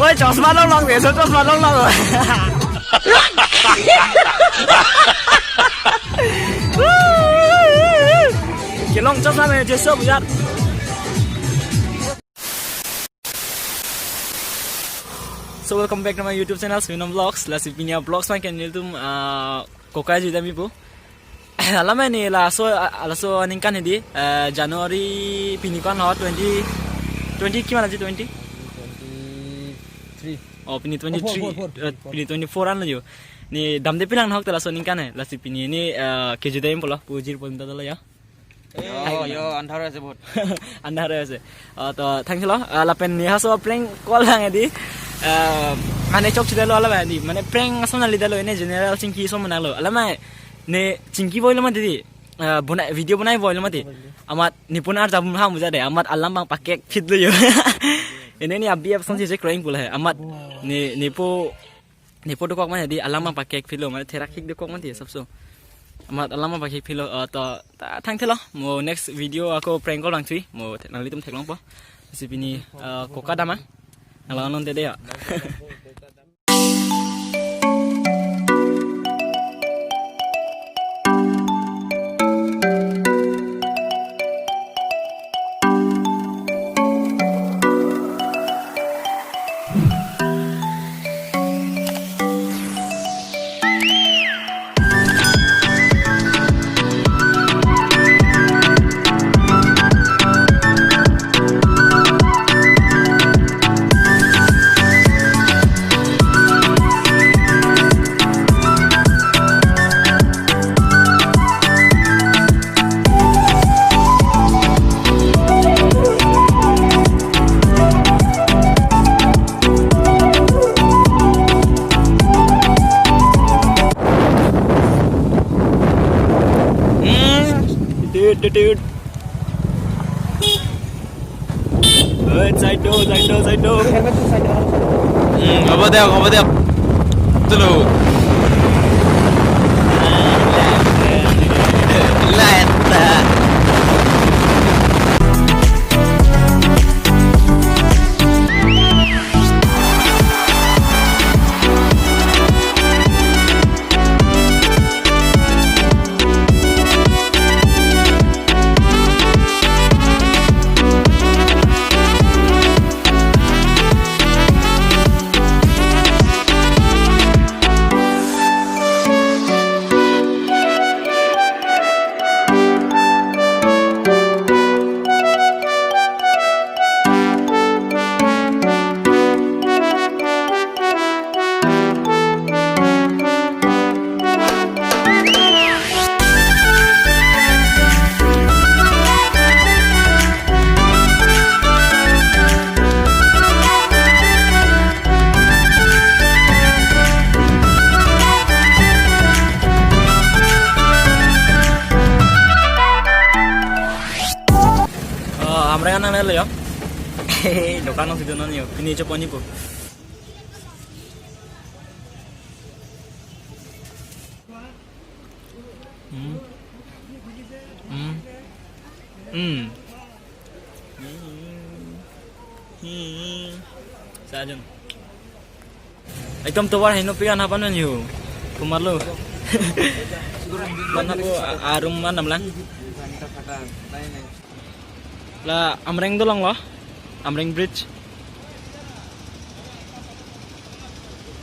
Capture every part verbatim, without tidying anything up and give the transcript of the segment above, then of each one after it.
Oi, chosma longlong dei, so chosma longlong. Kelong chosma me, jeso bujat. So welcome back to my YouTube channel, Suinom Vlogs. Lasi pini a-vlogs ma ke nelitum, ah, koka jui dam-ipo. Alam ne laso, ah, laso aningkan hedi, eh, January pini ko-an ho, twenty, twenty kiman aji, twenty? Twenty-three. Oh, pini twenty-three, Oh, four, four, four, eh, four. Pini twenty-four an lo jo. Ne damde pinang nahok te laso aningkan he. Lasi pini ne, eh, kejui dam-ipo lo, pujir pon ta lo ya. Yo, yo, andhar ase bahut. Andhar ase. Oh, to, thank you lo. Ah, lapen ne laso prank call lang hedi. Eh, mane chokche detlo alam hedi. Mane prank ason nangli detlo, ne general chingki ason nanglo. Alam ne chingki voilo mati di. Eh, bonai, video bonai voilo mati. Amat nepun arjap ham bujat dei. Amat alam abang pakek phit lo jo. Ene ne abi apson si kro-ingpo lo he. Amat ne, nepo nepo dokok mati di, alam abang pakek phit lo, mane therak hik dokok mati sabso. Amat alam abang pakek phit lo, eh, to, ta, thank you lo. Mo next video ako prank call langthui, mo the-, nanglitum theklongpo. Lasi pini, eh, koka dam-a. Nang lawan non te dei ya. Hmm. Dude, dude, dude. Oi, side do, side do, side do. Helmet tu side do. Hmm, apa dia, apa dia? Tulu. Light. Oh, Amreng an nangle lo jo. Dokan nangsi do non jo. Pini chopon-ipo. Hmm. Hmm. Hmm. Hmm. Sajon. Ekdom tovar heno pian hapan men yu. Kumar lo. Mana po a-, arum mana melang? La Amreng dolong lo. Amreng Bridge.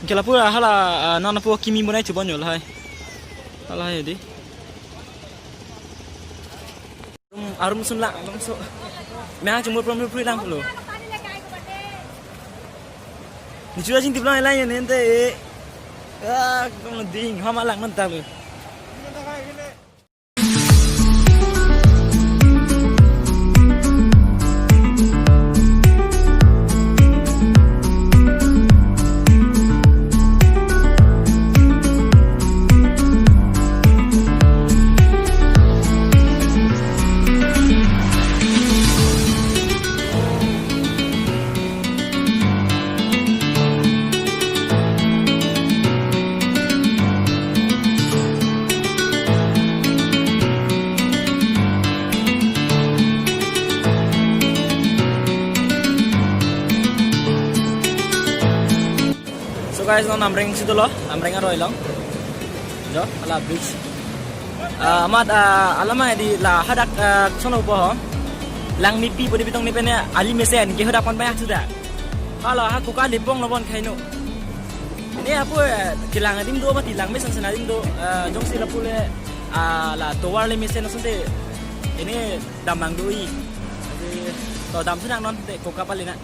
Ke lapu hala, ah, non lapu kimi bonai chubon jo lahai. Lahai di. Arum, arum sun lang, arum so. Mehang chumur prom prom lang lo. Ni chura jing tip lang lang ya nente. Ah, kong ding, hama lang nang ta lo. So guys, non Amreng si dolo, Amreng aroi along. Jo, hala bridge. Ah, amat, ah, alam adi la hadak, ah, koson opo ho. Langmepi pudi pitong ni pen ali mesen ke hadak pon banyak sudah. Hala ha kuka lipong lo bon kaino. Pini hapu, eh, kelang adim do mati langmesen sen adim do, eh, jongsi lapu le, ah, la tovar le mesen asonte. Pini dam nangdo-i. Jadi, to dam si nang non te kuka pali na.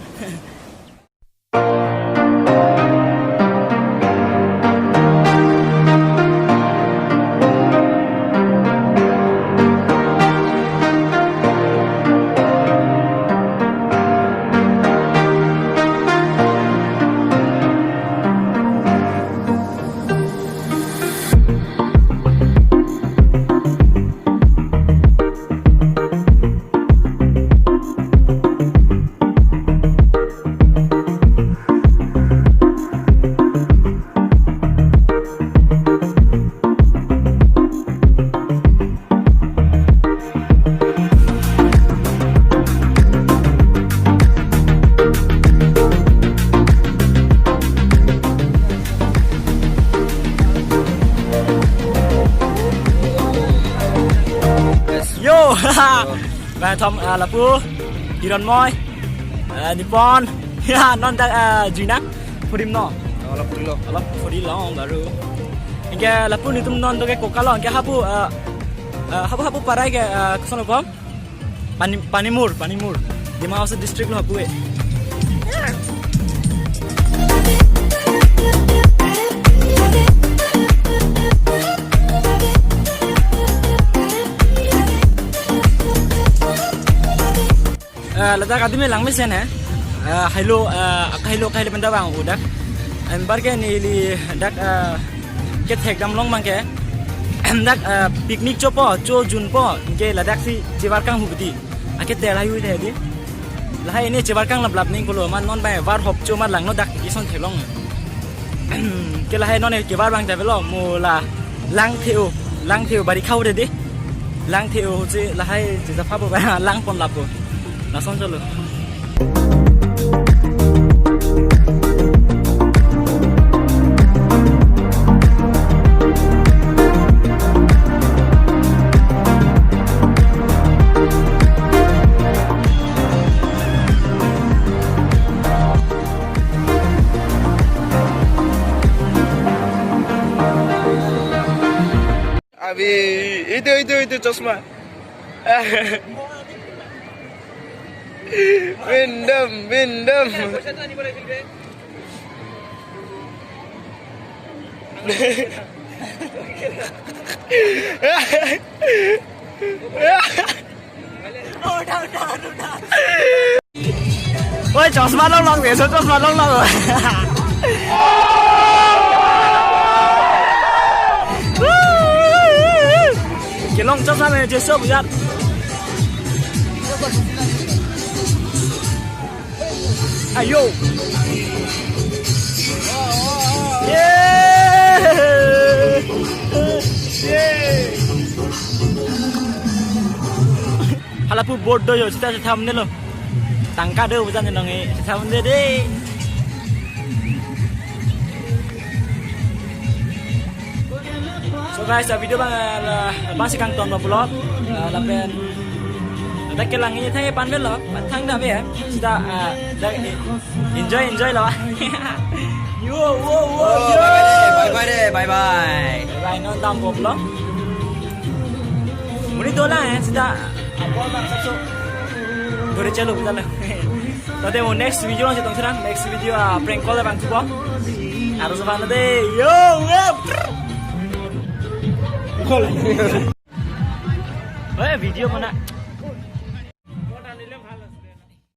Yo, ba thom, ah, lapu, Hironmoy, ah, Nipon, ya, non dak, ah, juina, phurim no. Alap phurilong. Alap phurilong baru. Anke lapu netum non do ke kuka lo, anke hapu, ah, ah, hapu hapu parai ke, ah, koson opo? Pani, Panimur, Panimur. Dima Hasao district lo hapu e. Eh, ladak adim langmesen he. Eh, hailo, eh, hailo, hailo pen ta vang udah. Anparke neli dak, eh, kethek damlong abangke. Dak, eh, picnic chopo, cho junpo, anke ladak si chebarkang hu piti. Ake tel hayu te di. Lahai ne chebarkang laplap ning pulo, amat non bai var hop cho amat langno dak ison theklong. Ke lahai non kebar abang ta avelo, mo la lang theo, lang theo bari khau de di. Lang theo che lahai che japha bo ba lang pon lapo. Lason cholo. Abi, itu, itu, itu chosma. Bindam, bindam. Oi, chosma longlong, beso chosma longlong. Kelong chosma me jeso bujat. Ayo. Yeah. Yeah. Halapu board do yo, sita sita hamne lo. Tangka do bujan nong e, sita hamne de. So guys, a video abang, ah, abang si kangton ba pulo. Ah, lapen dak kelang ini thang pan lo, pan thang dam ya. Sita, ah, dak, eh, enjoy, enjoy lo. Yo, wo, wo, Oh, yo. Bye bye de, bye bye de, bye bye. Bye bye, non dam bom lo. Muni dola, eh, sita. Apa bang satu? Dore chalo, bukan lo. Tadi mo next video lang chetong serang, next video, ah, prank call abang coba. Harus apa nanti? Yo, wep. Call. Eh, video mana?